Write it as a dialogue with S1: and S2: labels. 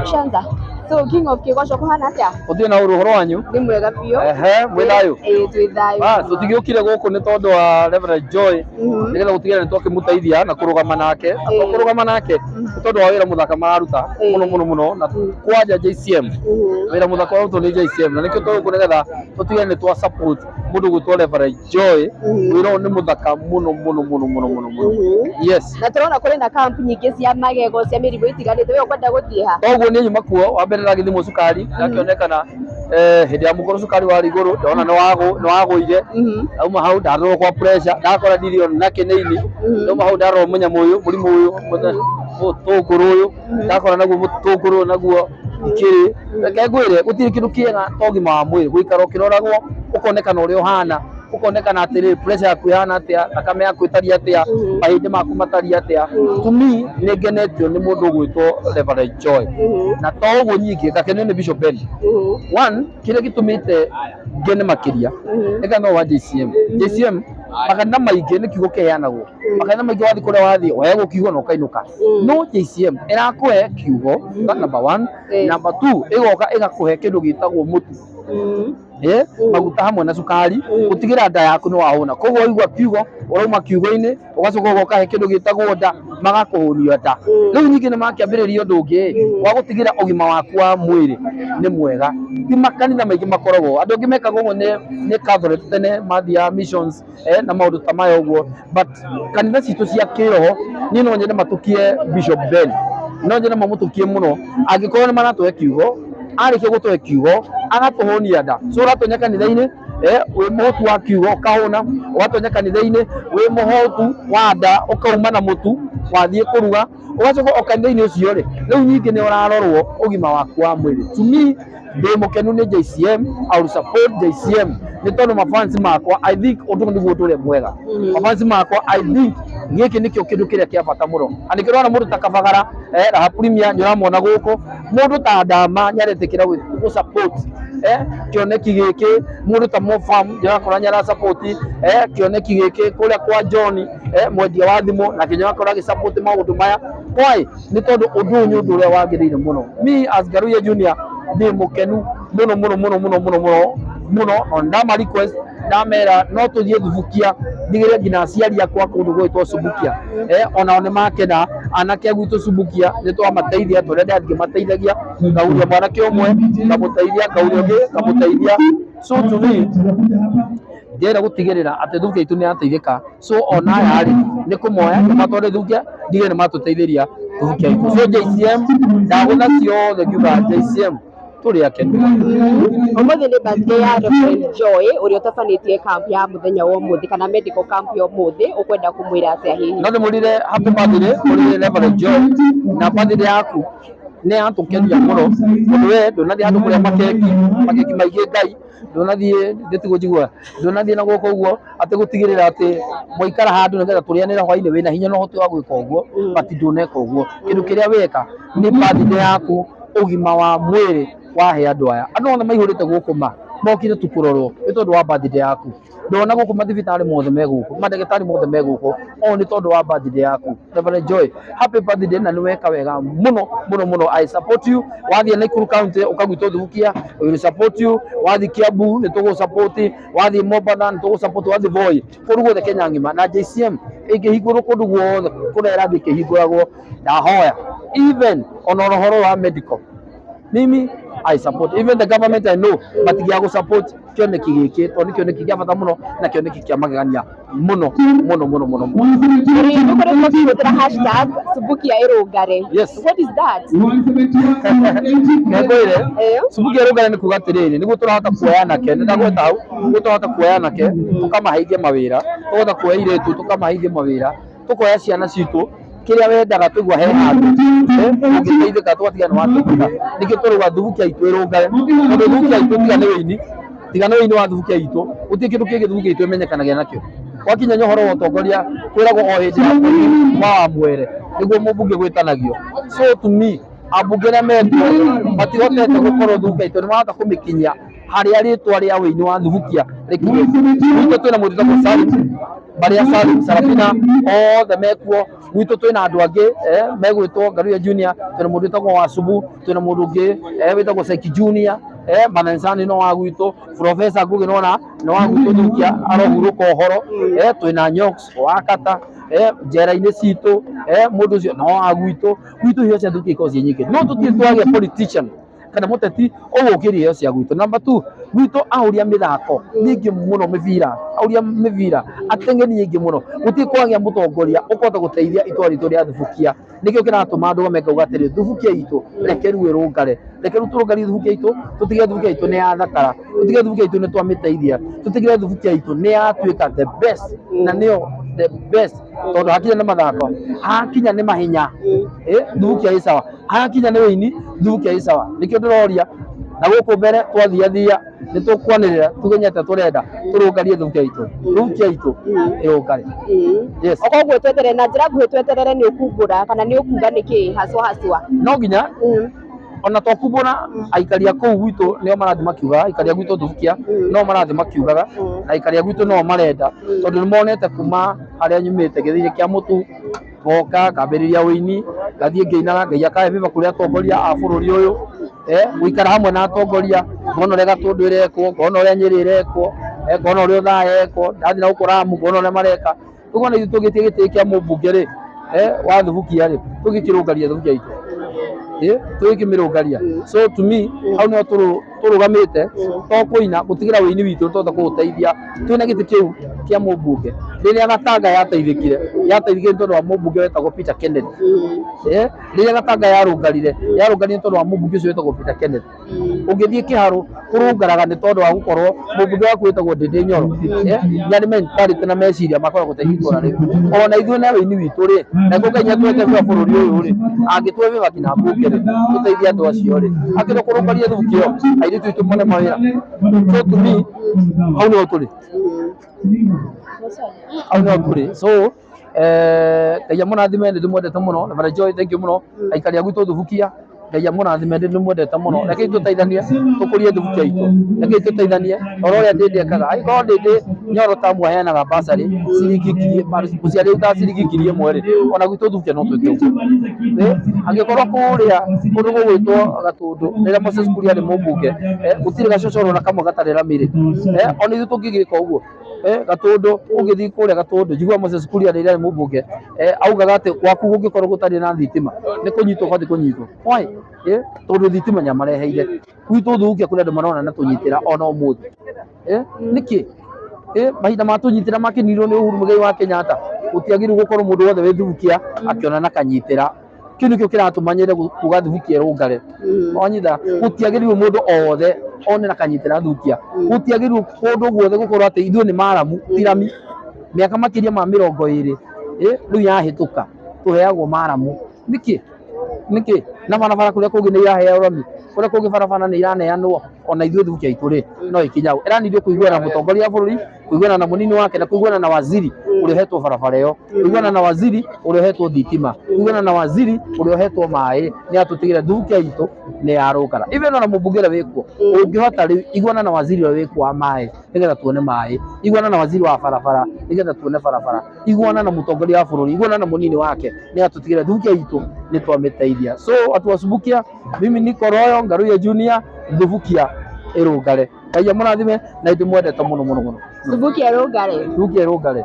S1: Shanza. So King of Kĩgoco, kũhana atĩa?
S2: Gũtirĩ na ũru, ũhoro wanyu?
S1: Nĩ mwega biũ.
S2: Ehe, mwĩ thayũ?
S1: Ĩĩ, twĩ thayũ.
S2: Ah, tũtigĩũkire gũkũ nĩ tondũ wa Reverend Joy, nĩgetha gũtigĩrĩra nĩ twakĩmũteithia na kũrũgama nake, na to kũrũgama nake nĩ tondũ wa wĩra mũthaka mararuta mũno mũno mũno, na kwanja JCM, wĩra mũthaka ũrarutwo nĩ JCM, na nĩkĩo twĩ gũkũ nĩgetha tũtigĩrĩre nĩ twa support mũndũ ũgwĩtwo Reverend Joy. Wĩra ũyũ nĩ mũthaka mũno mũno mũno mũno mũno mũno. Yes.
S1: Na tũrona kũrĩ na camp nyingĩ cia magego, cia mĩrimũ ĩtiganĩte, we ũkwenda gũthiĩ ha?
S2: Toguo niĩ nyuma kuo wa mbere ndagĩthimwo cukari, ndakĩonekana hĩndĩ ya mũkũrũ cukari warĩ igũrũ, ndona nĩ wagũire. Ndauma hau ndarorwo kwa pressure, ndakora ndirĩ ona kĩnĩini. Ndauma hau ndarorwo mũnyamũ ũyũ, mũrimũ ũyũ, mũtũngũrũ ũyũ, ndakora naguo mũtũngũrũ ũyũ naguo ndikĩrĩ. Reke ngwĩre, gũtirĩ kĩndũ kĩega ta ũgima wa mwĩrĩ, gũikara ũkĩroragwo, ũkonekana ũrĩa ũhana, ũkonekana atĩrĩrĩ, pressure yaku ĩhana atĩa, thakame yaku ĩtariĩ atĩa, mahĩndĩ maku matariĩ atĩa. To me, nĩ ngenetio nĩ mũndũ ũgwĩtwo Reverend Joy. Na to ũguo nyingĩ, ngakenio nĩ Bishop Ben. One, kĩrĩa gĩtũmĩte ngene makĩria nĩ kanitha wa JCM. JCM, makanitha maingĩ nĩ kiugo kĩheanagwo. Makanitha maingĩ wathiĩ kũrĩa wathiĩ, ũheagwo kiugo na ũkainũka. No JCM ĩrakũhe kiugo, that number one. Number two, ĩgoka ĩgakũhe kĩndũ gĩtagwo mũtu. Maguta hamwe na cukari, gũtigĩra nda yaku nĩ wahũna. Koguo waigua kiugo, ũrauma kiugo-inĩ, ũgacoka ũgoka he kĩndũ gĩtagwo nda, magakũhũnia nda. Rĩu ningĩ nĩ makĩambĩrĩria ũndũ ũngĩ wa gũtigĩra ũgima waku wa mwĩrĩ nĩ mwega. Ti makanitha maingĩ makoragwo, andũ angĩ mekaga ũguo nĩ Catholic, tene mathiaga missions na maũndũ ta maya ũguo, but kanitha citũ cia kĩroho, niĩ no nyende matũkie Bishop Ben, no nyende mamũtũkie mũno angĩkorwo nĩ maratũhe kiugo, arĩkia gũtũhe kiugo agatũhũnia nda. So ũratonya kanitha-inĩ wĩ mũhũtu wa kiugo ũkahũna, ũgatonya kanitha-inĩ wĩ mũhũtu wa nda ũkauma na mũtu wathiĩ kũruga, ũgacoka o kanitha-inĩ ũcio rĩ, rĩu ningĩ nĩ ũrarorwo ũgima waku wa mwĩrĩ. To me, ndĩ mũkenu nĩ JCM, I will support JCM nĩ tondũ mafans makwa, I think ũndũ ũyũ nĩguo ũndũ ũrĩa mwega. Mafans makwa, I think gĩkĩ nĩkĩo kĩndũ kĩrĩa kĩa bata mũno. Na nĩkĩo ũrona mũndũ ta Kabagara, Raha Premier nĩ ũramwona gũkũ, mũndũ ta Ndama nĩ aretĩkĩra gũ support kĩoneki gĩkĩ, mũndũ ta Mofam nĩ ũrakora nĩ ara support kĩoneki gĩkĩ, kũrĩa kwa John mwendia wa thimũ nake nĩ ũrakora agĩ support maũndũ maya. Why? Nĩ tondũ ũndũ ũyũ nĩ ũndũ ũrĩa wagĩrĩire mũno. Me as Ngaruiya Junior ndĩ mũkenu mũno mũno mũno mũno mũno mũno mũno, na ndama request, ndamera no tũthiĩ Thubukia, ndigĩrĩre nginya aciari akwa kũndũ gwĩtwo Subukia, onao nĩ makena. Anake a gwitũ Subukia nĩ twamateithia tũrĩa ndathiĩ mateithagia, ngauria mwanake ũmwe ngamũteithia, ngauria ũngĩ ngamũteithia. So to me, ndĩrenda gũtigĩrĩra atĩ Thubukia itũ nĩ yateithĩka. So ona aya rĩ, nĩ kũmoya tũmatware Thubukia, ndigĩrĩre nĩ matũteithĩria Thubukia itũ. So JCM, ndagũtha ciothe ngiuga JCM tũrĩ akenu.
S1: Ũmũthĩ nĩ birthday ya Reverend Joy ũrĩa ũtabanĩtie camp ya mũthenya wa ũmũthĩ kana medical camp ya ũmũthĩ, ũkwenda kũmwĩra atĩa hihi?
S2: No ndĩmwĩrire happy birthday kũrĩ Reverend Joy, na birthday yaku nĩ yatũkenia mũno tondũ we ndũnathiĩ handũ kũrĩa makeki, makeki maingĩ Ngai, ndũnathiĩ ndĩtigwo njiguaga, ndũnathiĩ na gũkũ ũguo atĩ gũtigĩrĩra atĩ mwaikara handũ nĩgetha tũrĩanĩre hwainĩ wĩna hinya na ũhoti wa gwĩka ũguo, but ndũneka ũguo. Kĩndũ kĩrĩa weka nĩ birthday yaku, ũgima wa mwĩrĩ wahe andũ aya. Andũ othe maihũrĩte gũkũ ma mokire tu kũrorwo nĩ tondũ wa birthday yaku. Ndona gũkũ mathibitarĩ mothe me gũkũ, mandagĩtarĩ mothe me gũkũ, o nĩ tondũ wa birthday yaku. Reverend Joy, happy birthday na nĩ weka wega mũno mũno mũno. I support you. Wathiĩ Nakuru County ũkagwitwo Thubukia, we will support you. Wathiĩ Kiambu nĩ tũgũ support, wathiĩ Mombatha nĩ tũgũ support, wathiĩ Voi, kũndũ guothe Kenya ng'ima, na JCM ĩngĩhingũrwo kũndũ guothe kũrĩa ĩrathiĩ ĩkĩhingũragwo, ndahoya even ona ũhoro wa medical, mimi I support even the government, I know matigia gũ support kĩoneki gĩkĩ tondũ nĩ kĩoneki kĩa bata mũno na kĩoneki kĩa magegania mũno mũno mũno mũno mũno.
S1: Ũkoretwo ũkĩhũthĩra #SubukiaĨrũngare.
S2: Yes.
S1: What is that?
S2: Ngwĩre, Subukia Ĩrũngare nĩ kuga atĩrĩrĩ, nĩguo tũrahota kuoya anake, nĩ ndagweta hau, nĩguo tũrahota kuoya anake tũkamaheithia mawĩra, tũkahota kuoya airĩtu tũkamaheithia mawĩra, tũkoya ciana citũ, kĩrĩa wendaga tũigua he handũ ũngĩteithĩka, tũgatiga nĩ wateithĩka. Nĩkĩo tũrauga Thubukia itũ ĩrũngare, tondũ Thubukia itũ tiga nĩ ũini, tiga nĩ ũini wa Thubukia itũ, gũtirĩ kĩndũ kĩngĩ Thubukia itũ ĩmenyekanagia nakĩo. Gwakinya nĩ ũhoro wa ũtongoria, kwĩragwo o hĩndĩ ya mweri wa Wamwere nĩguo mũmbunge gwĩtanagio. So to me, ambunge arĩa mekuo matihotete gũkorwo Thubukia itũ nĩ marahota kũmĩkinyia harĩa rĩtwa rĩa ũini wa Thubukia rĩkinyĩte. Gwitũ twĩna mũndũ wĩtagwo Salim, marĩa Salim, Sarafina, othe mekuo. Gwitũ twĩna andũ angĩ megwĩtwo Ngaruiya Junior, twĩna mũndũ wĩtagwo Wasubu, twĩna mũndũ ũngĩ wĩtagwo Seki Junior, Mathensani no wa gwitũ, Professor Ngugi nona no wa gwitũ Thubukia arohurũka ũhoro, twĩna Nyox wa Kata, njera-inĩ citũ, mũndũ ũcio no wa gwitũ. Gwitũ iheo cia Thubukia ikoragwo ciĩ nyingĩ, no tũtirĩ twagĩa politician kana mũteti ũgũkĩria iheo cia gwitũ. Number 2, gwitũ ahũri a mĩthako nyingĩ mũno, mĩbira, ahũri a mĩbira, ateng'eri nyingĩ mũno. Gũtirĩ kwagĩa mũtongoria ũkũhota gũteithia itũra ritũ rĩa Thubukia. Nĩkĩo kĩratũma ndũgame ngauga atĩrĩ, Thubukia itũ reke rĩu ĩrũngare, reke rĩu tũrũngarie Thubukia itũ, tũtigĩre Thubukia itũ nĩ yathakara, tũtigĩre Thubukia itũ nĩ twamĩteithia, tũtigĩre Thubukia itũ nĩ yatuĩka the best, na nĩyo the best, tondũ hakinya nĩ mathako, hakinya nĩ mahenya, Thubukia ĩ sawa, hakinya nĩ wĩini, Thubukia ĩ sawa. Nĩkĩo ndĩroria na gũkũ mbere twathiathia nĩ tũkwanĩrĩra tuge nĩ atĩa tũrenda tũrũngarie Thubukia itũ, Thubukia itũ ĩrũngare. Yes.
S1: Koguo tweterere na njĩra nguhĩ, tweterere nĩ ũkumbũra kana nĩ ũkuga nĩkĩ haswa haswa?
S2: No nginya ona twakumbũra, aikari a kũu gwitũ nĩo marathiĩ makiugaga, aikari a gwitũ Thubukia no marathiĩ makiugaga, na aikari a gwitũ no marenda, tondũ nĩ monete kuma harĩa nyumĩte gĩthĩinĩ kĩa mũtu, ngoka ngambĩrĩria ũini, ngathiĩ ngĩinaga, Ngai akahe favor kũrĩ atongoria a bũrũri ũyũ, gũikara hamwe na atongoria, ngona ũrĩa Gatũndũ ĩrekwo, ngona ũrĩa Nyĩrĩ ĩrekwo, ngona ũrĩa Othaya ĩrekwo, ndathiĩ na gũkũ Ramu ngona ũrĩa mareka. Rĩu ona ithuĩ tũngĩtie gĩtĩ kĩa mũmbunge rĩ, wa Thubukia rĩ, tũngĩkĩrũngaria Thubukia itũ, tũgĩkĩmĩrũngaria. So to me, hau nĩho tũrũgamĩte, to kũina, gũtigĩra ũini witũ nĩ twahota kũũteithia twĩna gĩtĩ kĩu kĩa mũmbunge. Rĩrĩa Gatanga yateithĩkire, yateithĩkire nĩ tondũ wa mũmbunge wetagwo Peter Kenneth. Rĩrĩa Gatanga yarũngarire, yarũngarire nĩ tondũ wa mũmbunge ũcio wetagwo Peter Kenneth. Ũngĩthiĩ Kĩharũ kũrũngaraga nĩ tondũ wa gũkorwo mũmbunge waku wĩtagwo Ndĩndĩ Nyoro, nĩ arĩ mentality na meciria ma kũhota gũteithia itũra rĩu. Ona ithuĩ na ũini witũ rĩ, na Ngai nĩatũhete favor bũrũri ũyũ rĩ, angĩtũhe favor nginya mbunge rĩ, tũteithie andũ acio rĩ, akĩrĩ kũrũngaria Thubukia ĩyo, airĩtu aitũ mone mawĩra. So to me, hau nĩho tũrĩ, hau nĩho tũrĩ. So Ngai amũrathime, nĩ ndĩmwendete mũno. Reverend Joy, thank you mũno. Aikari a gwitũ Thubukia, Ngai amũrathime, nĩ ndĩmwendete mũno. Rekei tũteithanie tũkũrie Thubukia itũ, rekei tũteithanie oro ũrĩa Ndĩndĩ ekaga. Angĩkorwo Ndĩndĩ Nyoro tamu aheanaga bursary ciringi ngiri, mũciari arutaga ciringi 1000 rĩ, ona gwitũ Thubukia no twĩke ũguo. Angĩkorwo kũrĩa kũndũ gũgwĩtwo Gatũndũ rĩrĩa Moses Kuria arĩ mũmbunge, gũtirĩ gacocoro na kamwe gatarĩ rami rĩ, ona ithuĩ tũngĩgĩka ũguo. Gatũndũ, ũngĩthiĩ kũrĩa Gatũndũ, njiguaga Moses Kuria rĩrĩa arĩ mũmbunge, augaga atĩ gwaku gũngĩkorwo gũtarĩ na thitima nĩ kũnyitwo ũbatiĩ kũnyitwo. Why? Tondũ thitima nĩ amareheire. Gwitũ Thubukia kũrĩ andũ marona na tũnyitĩra ona ũmũthĩ. Nĩkĩ? Mahinda ma tũnyitĩra makĩninwo nĩ Uhuru Muigai wa Kenyatta, gũtiagĩrĩirwo gũkorwo mũndũ wothe wĩ Thubukia akĩona na kanyitĩra. Kĩu nĩkĩo kĩratũma nyende kuga Thubukia ĩrũngare. Wanyita, gũtiagĩrĩirwo mũndũ o wothe one na kanyitĩra Thubukia. Gũtiagĩrĩirwo kũndũ guothe gũkorwo atĩ ithuĩ nĩ maramu, ti rami. Mĩaka makĩria ma 20 rĩu yahĩtũka tũheagwo maramu. Nĩkĩ? Nĩkĩ? Na barabara kũrĩa kũngĩ nĩ iraheo rami, kũrĩa kũngĩ barabara nĩ iraneanwo, ona ithuĩ Thubukia itũ rĩ, no ĩkinya hau. Ĩranindwo kũiguana na mũtongoria wa bũrũri, kũiguana na mũnini wake, na kũiguana na waziri ũrĩa ũhetwo barabara ĩyo, kũiguana na waziri ũrĩa ũhetwo thitima, kũiguana na waziri ũrĩa ũhetwo maĩ, nĩ atũtigĩra Thubukia itũ nĩ yarũngara. Even ona mũmbunge ũrĩa wĩkuo, ũngĩhota rĩu iguana na waziri ũrĩa wĩkuo wa maĩ nĩgetha tuone maĩ, iguana na waziri wa barabara nĩgetha tuone barabara, iguana na mũtongoria wa bũrũri, iguana na mũnini wake nĩ atũtigĩra Thubukia itũ nĩ twamĩteithia. So watu wa Subukia, mimi niko Royal Ngaruiya Junior, Thubukia ĩrũngare. Ngai amũrathime na ndĩmwendete mũno mũno mũno.
S1: Thubukia ĩrũngare.
S2: Thubukia ĩrũngare.